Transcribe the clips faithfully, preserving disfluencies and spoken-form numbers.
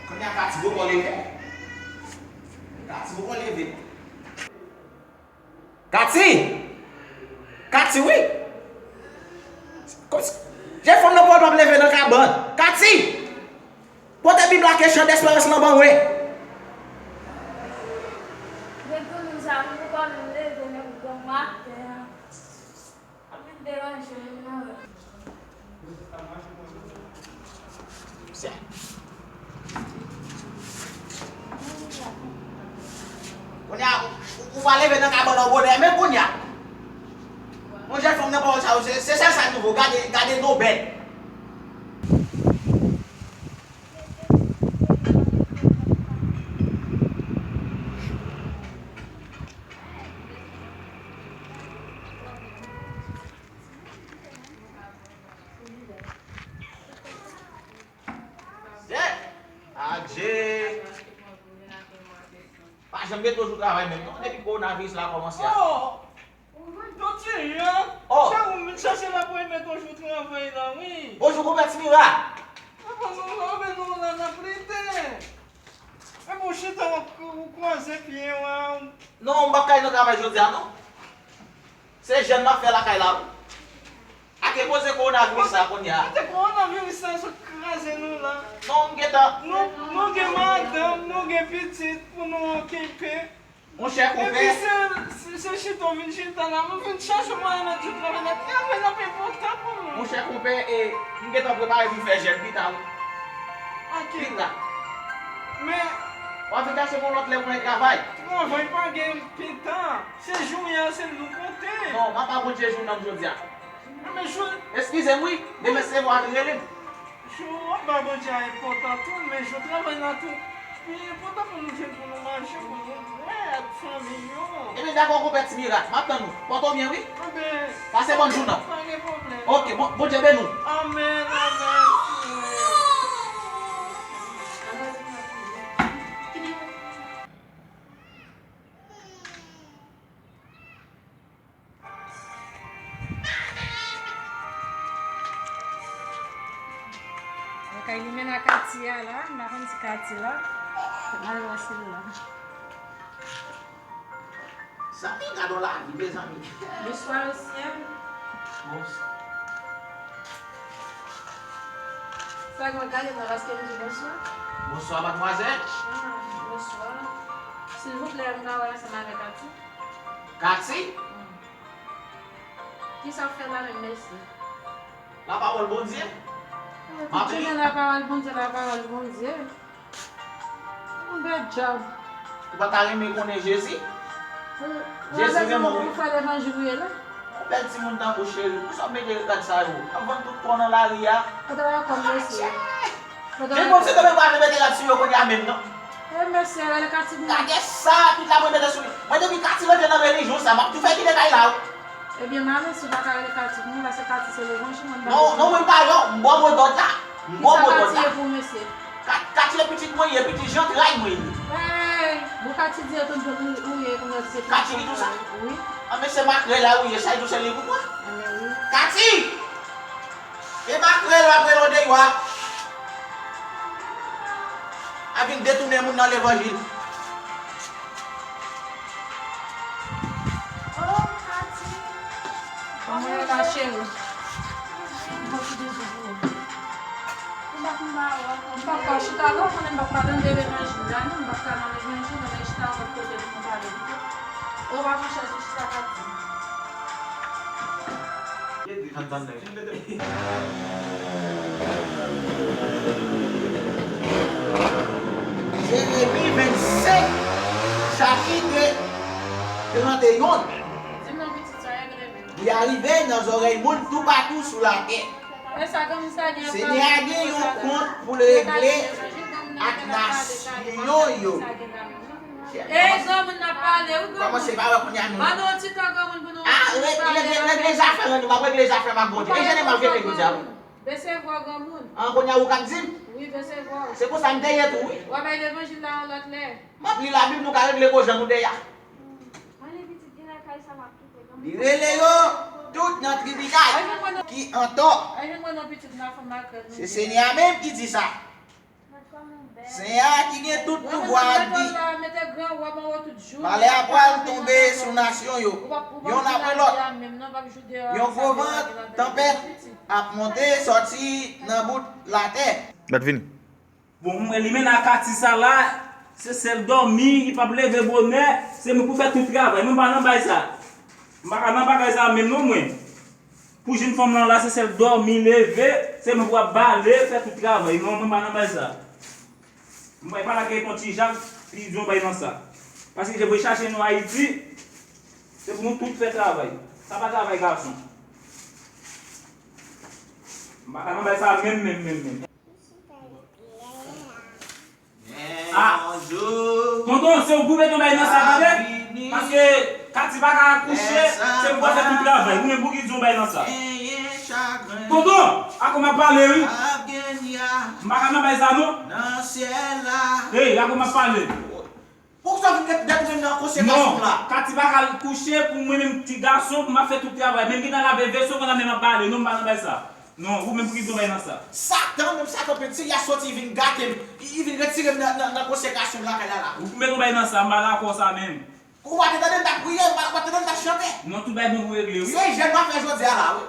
Kounye a Kati poko leve. Kati poko leve. Kati! Kati, wi! Kòmsi, jèn fanm nan poko leve nan kabann. Kati! Pote Bib la ke chan desperans lan ban mwen. Gen granmoun sa, pou pa menm leve nan gran maten an. Ap vin deranje moun nan. Kounye a, ou, ou, ou pa leve nan kabann an bonè, men kounye a. Yon jèn fanm nan pawòl sa yo, se, se sèl sa nouvo. Gade, gade nobèl. Zè! Adje! Pa janm gen twò jou travay menm non, depi kowonaviris la kòmanse a. Oh! Ou vin toti, hein? Oh! Chè ou vin chache la pou mete yon jou travay la, wi. Bonjou, konpè Timira! Papa, nou la, men nou la, n ap lite. Epi w chita, w ap, ou kwaze pye w a. Non, m p ap ka al nan travay jodi a, non. Se jèn m ap fè lakay la, wi. Ak e koze kowonaviris sa kounye a. Kote kowonaviris sa sot kraze nou la? Non, m gentan. Nou, nou gen madanm, nou gen pitit pou nou okipe. Monchè konpè. Epi se, se, se chita w vin chita la. Mwen vin chache mwayen mèt jou travay la. Travay la pi enpòtan pou mwen. Monchè konpè, e, m gentan prepare pou m fè jèn pita wi. Ok. Pita. Men. W ap vin chache m yon lòt lè pou mwen travay. Travay pa gen pita. Se jounen an, se nou konte. Non, m ap ba Bondye jounen m jodi a. Eskize m wi, demen se vwa li rele m. Jou w ap ba Bondye a enpòtan tou, men jou travay la tou pi enpòtan pou nou jwenn pou nou manje, pou nou bwè ak fanmi yo. Ebyen dakò konpè Timirat, m ap tann ou. Pòte w byen wi. Pase bòn jounen w. Pa gen pwoblèm. Ok, bon, Bondye beni w. Amèn, amèn. Lakay li menm a Kati a la, m pa konn si Kati la. Fèk m al wè si l la. Zanmi, gade yon lavi, mezanmi. Bonswa, mesye. Bonswa. Sa gen gade nan paske m di bonswa. Bonswa, madmwazèl. Ah, bonswa. Silvouplè, m ka wè ansanm avèk Kati? Kati? Hmm. Kisa w fè la menm, mesye? Lapawòl Bondye. M ap li. Lapawòl Bondye, lapawòl Bondye. Yon bèl djab. Ou pa ta renmen konnen Jezi? Jezi renmen w wi. Ou fè levanjil ou ye la? Yon bèl timoun tankou cheri. Poukisa w mete rad sa yo? Ap vann tout kò nan lari a. Ou ta wè kòm mesye. Jezi, bon, se demen pa vle mete rad sou yo kounye a menm non. E mesye, rele Kati pou mwen. Gade sa, tout la mwen mete sou li. Mwen depi Kati rantre nan relijyon sa, m ap tou fè kite kay la wi. Ebyen, m ale, si w pa ka rele Kati pou mwen, paske Kati se levanjil, mwen m pa bezwen. Non, non, mwen pa yo, m ba w mo dòd la. M ba w mo dòd la. Kisa Kati ye pou w, mesye? Ka-, Kati e pitit mwen ye, pitit jantray mwen ye. Hey! Bon, Kati di yo tout bon ou, ou ye, kounye a di se pitit jantray. Kati di tou sa? Wi. An, men se makrèl la ou ye, sa e tou se li pou mwen. Anben wi. Kati! E makrèl w ap rele w deyò a. Ap vin detounen moun nan levanjil. Oh, Kati. Kòman w ye la, cheri? M p ap ka chita non, konnen m p ap ka tande levanjil la non, m p ap ka nan levanjil, mwen chita yon lòt kote pou m pale. Ou pa gon chèz pou chita, Kati. Jeremi vennsenk, chapit trannteyon. Li arive nan zòrèy moun toupatou sou latè. Senyè a gen yon kont pou l regle ak nasyon yo. Ey, granmoun n ap pale wi, granmoun. Kòmanse pa wè kounye a menm. Ban nou yon ti tan granmoun pou nou regle zafè nou, m ap regle zafè m ak Bondye. E jan m ap vin regle jodi a wi. Bese vwa w granmoun. An, kounye a ou k ap di m? Wi, bese vwa w. Se konsa m te ye tou wi. W a bay levanjil la yon lòt lè. M ap li Labib, nou ka regle koze nou de a. Li rele yo tout nan tribinal ki antò. Se Senyè a menm ki di sa. Gad kòman w bèl. Senyè a ki gen tout pouvwa a di, malè a pral tonbe sou nasyon yo, yonn apre lòt. Yon gwo van tanpèt ap monte sòti nan bout latè. Gad vini. Bon, mwen, li menm ak Kati sa la, se sèl dòmi, li p ap leve bonè, se mwen pou fè tout travay. Mwen pa nan bay sa. M pa ka nan bagay sa menm non mwen. Pou jenn fanm lan la, se sèl dòmi, leve, se mwen pou ap bale, fè tout travay. Non, mwen pa nan bay sa. Mwen pa lage yon ti jak, li di yon bay nan sa. Paske je voye chache nou Ayiti, se pou nou tout fè travay. Sa pa travay gason. M pa ka nan bay sa menm, menm, menm, menm. Ah! Tonton, se ou pou mete yon bay nan sa, tande? Paske Kati pa ka kouche, se mwen pou fè tout travay. Ou menm pou ki di yon bay nan sa. Tonton, a kòman pale, wi. M pa ka nan bay sa, non. Ey, a kòman pale. Poukisa w vin ret dèt ou menm nan konsèy gason la? Non, Kati pa ka kouche pou mwen menm ti gason, pou m ap fè tout travay. Menm ki nan lave veso, konn ap menm ap bale, non, m pa nan bay sa. Non, ou menm pou ki tonbe nan sa. Satan, menm Satan penti, li a soti vin gate m. Li, li vin retire m nan, nan, nan konsekrasyon lakay la la. Ou pou met tonbe nan sa, m pa dakò sa menm. Ou pa te tande m t ap priye, ou pa, ou pa te tande m t ap chante. Non, tout bay bon pou regle, wi. Se jèn m ap fè jodi a la, wi.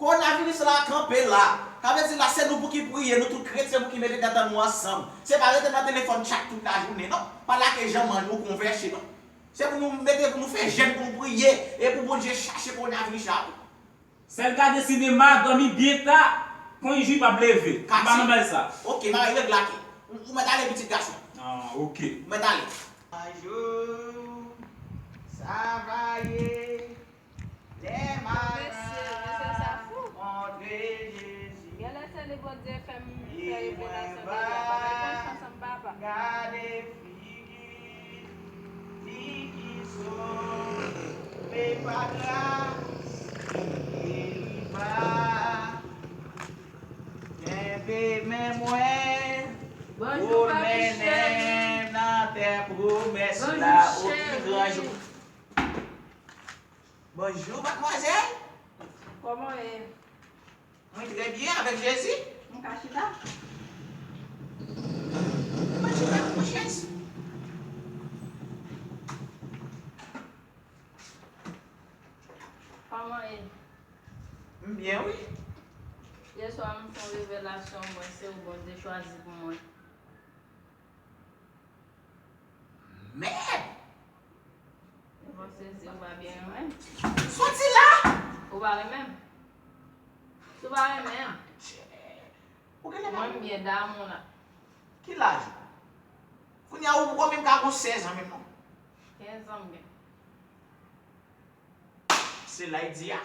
Kowonaviris la kanpe la. Sa vle di la, se nou pou ki priye, nou tout kretyen pou ki mete tèt an nou ansanm. Se pa rete nan telefòn chat tout lajounen, non. Pa lage janm an nou konvèse, non. Se pou nou mete, pou nou fè jèn, pou nou priye, e pou Bondye chache kowonaviris la, wi. Sèl gade sinema, dòmi byen ta, kon i jou p ap leve. M pa nan bay sa. Ok, bagay regle la ke. Ou, ou mèt ale pitit gason. Ah, ok. Ou mèt ale. Bonjou, sa va ye, lè m a rankontre Jezi. Genlè se li Bondye fè m fè revelasyon de li a. Papa, fè chans ansanm, papa. Gade figi li ki sove pa gras, e li pa kenbe men mwen pou l mennen m nan tè pwomès la. O ki gran jou. Bonjou, madmwazèl. Kòman w ye? Mwen trè byen, avèk Jezi. M ka chita? Mwen chita, mwen chèz. Kòman w ye? M byen, wi. Yèswa, m fè yon revelasyon, mwen, se ou Bondye chwazi pou mwen. Mèd! Ou pa sezi, ou pa byen renmen m. Soti la! Ou pa renmen m. Si w pa renmen m, ou genlè pa mwen, m byen damou la. Ki laj ou? Kounye a, ou poko menm ka gon sèz an menm, non. Kenz an m gen. Se la y di a.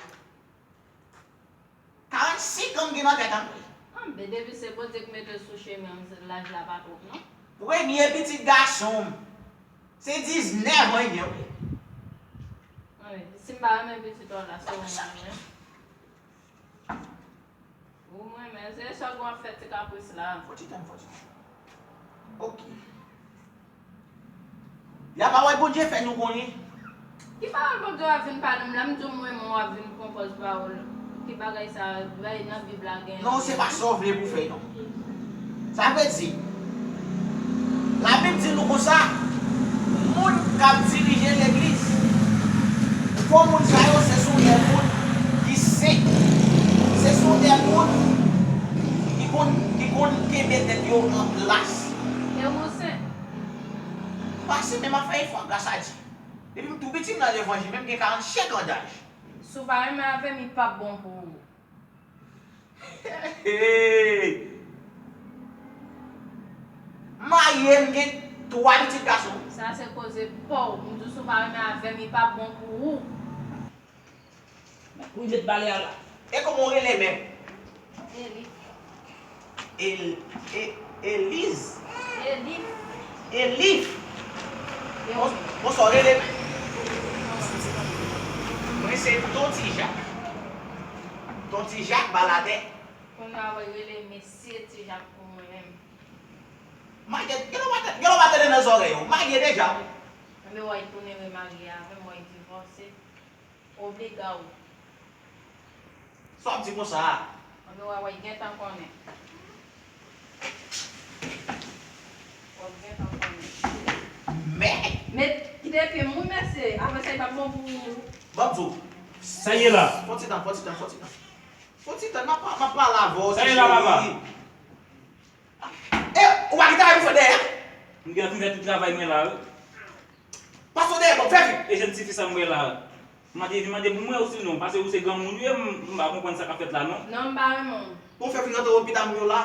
Karannsenk an m gen nan tèt an, wi. Anben, depi se Bondye k mete w sou chemen an, laj la pa twòp, non. Premye pitit gason m, se diznèf an li gen, wi. Wi, si m pa renmen pitit ou la, se ou m renmen. Ou m renmen, se sa w ap fè ti kapris la. Fò ti tan, fò ti tan. Ok. La pawòl Bondye fè nou konnen. Ki pawòl Bondye w ap vin pale m la? M di w m renmen w, w ap vin pran pòz pawòl. Ki bagay sa, bay nan Bib la gen. Non, se pa sa w vle pou fè, non. Sa vle di, Labib di nou konsa, moun k ap dirije legliz, fo moun sa yo, se sou de moun ki sen. Se sou de moun ki konn, ki konn kenbe tèt yo an plas. E ou sen? M pa sen, men m ap fè efò, gras a Dye. Depi m tou piti, m nan levanjil, men m gen karannsenk an daj. Si w pa renmen avè m, li p ap bon pou ou. Hey! M marye, m gen twa pitit gason. Sa se koze pa w. M di w si w pa renmen avè m, li p ap bon pou ou. Ou met bale a la. E kòman w rele menm? Eli. El, e, Eliz? Elif. Elif. Elif. Bon, bon, sa w rele menm? Mwen se Ton Ti Jak. Ton Ti Jak baladè. Kounye a w rele mesye Ti Jak pou mwen menm. Marye, gen lè w pa tande, gen lè w pa tande nan zòrèy ou. Marye deja, wi. Anben w a tounen remarye avè m, w a divòse. Obliga w. Sa w ap di konsa a? Anben w a wè, gentan konnen. Depi m wi mesye, apre sa li p ap bon pou ou. Ban m di w. Sa ye la? Fon ti tan, fon ti tan, fon ti tan. Fon ti tan, m ap pa- m ap pale avè w. Sa ye la, papa? E, ou pa gen travay pou fè dèyè? M gen fin fè tout travay mwen la wi. Pase w dèyè, bon, fè vit. E jèn tifi sa m wè la. Mande, vin mande pou mwen osinon, paske ou se granmoun ou ye, m pa konprann sa k ap fèt la non. Non, m pa renmen w. Bon, fè vin rantre lopital mwen la.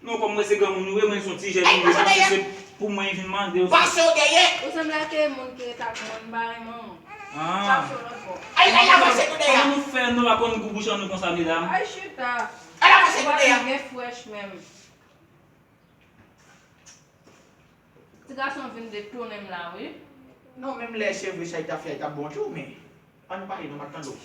Non, kòm mwen se granmoun ou ye, mwen se yon ti jèn ou ye, paske se pou mwen vin mande osinon. Pase w dèyè. Ou sanble ak moun ki ret ak mwen, m pa renmen w. Pase w lòt bò. Ay, ay, avanse tou dèyè. Kòman nou fè nou pa konn gou bouch an nou konsa, medam? Ay, chita. Ay, avanse tou dèyè. Ou pa gen frèch menm. Ti gason vin detounen m la wi. Non, menm lè se vre sa li t ap fè a, li t ap bon tjou, men ann pale non, m ap tande w.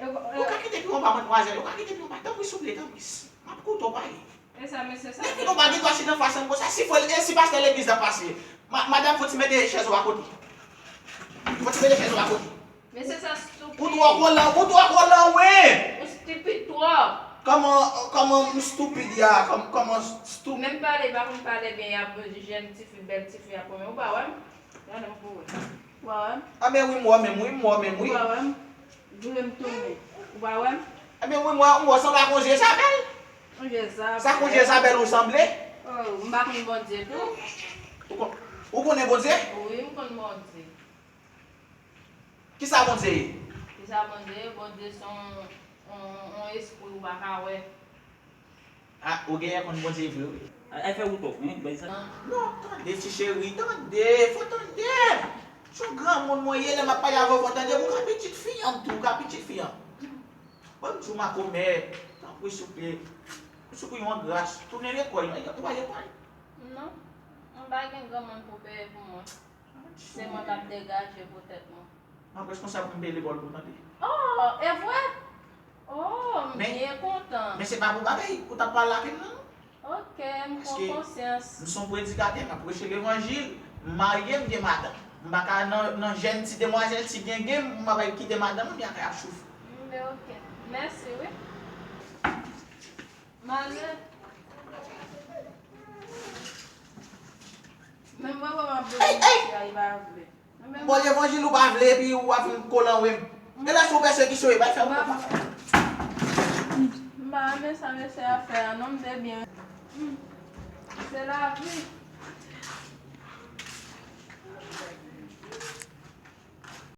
Ou ka kite pi anba, madmwazèl, ou ka kite pi anba, tanpri souple, tanpri. M ap koute w pale. E sa mesye sa. Depi nou pa gen dwa chita anfas ann konsa, si frè, e si pastè legliz la pase, madanm, fò w ti mete chèz ou akote. Fò w ti mete chèz ou akote. Mesye sa stupid. Ou twò kolan, ou twò kolan wi. Ou stupid twòp. Kòman, kòman m stupid ya, kòman stupid. Menm pale li pa konn pale byen, y ap jèn tifi, bèl tifi ap renmen. Ou pa wè m? Gade m pou wè. Ou pa wè m? Anben wi m wè menm wi, m wè menm wi. Ou pa wè m? Vire m tounen. Ou pa wè m? Anben wi m wè, m wè w sanble ak yon Jezabèl. Yon Jezabèl. Sa k yon Jezabèl ou sanble? Oh, m pa konn Bondye tou. Ou konnen Bondye? Wi, m konn Bondye. Kisa Bondye ye? Kisa Bondye ye? Bondye se yon, yon, yon espri ou pa ka wè. Ah, ou genlè konn Bondye vre wi. Ay fè ou tòk, wi, bay sa. Non, tande ti cheri, tande, fò tande. Se yon granmoun mwen ye, lè m ap pale avè w fò tande, ou ka pitit fi an m tou, ou ka pitit fi an m. Ban m di w makomè, tanpri souple, souple yon gras, tounen lekòl, ou pa lekòl? Non, m pa gen granmoun pou peye pou mwen. Se mwen k ap degaje pou tèt mwen. M ap responsab pou m peye lekòl pou w tande. Oh, e vre? Oh, m byen kontan. Men se pa pou bagay ou t ap pale avè m nan non. Ok, m pran konsyans. Paske m se yon predikatè, m ap preche levanjil, m marye, m gen madanm. M pa ka nan, nan jèn ti demwazèl, ti gengen, m ap al kite madanm mwen, m al kay ap soufri. Men ok. Mèsi wi. M ale. Menm mwen wè m ap vle mesye a, li pa vle. Bon, levanjil ou pa vle, epi ou ap vin kolan wi. E lè se yon pèsekisyon, e bay fè ou konpa. M pa renmen sa mesye a fè a non, m te byen. Se lavi.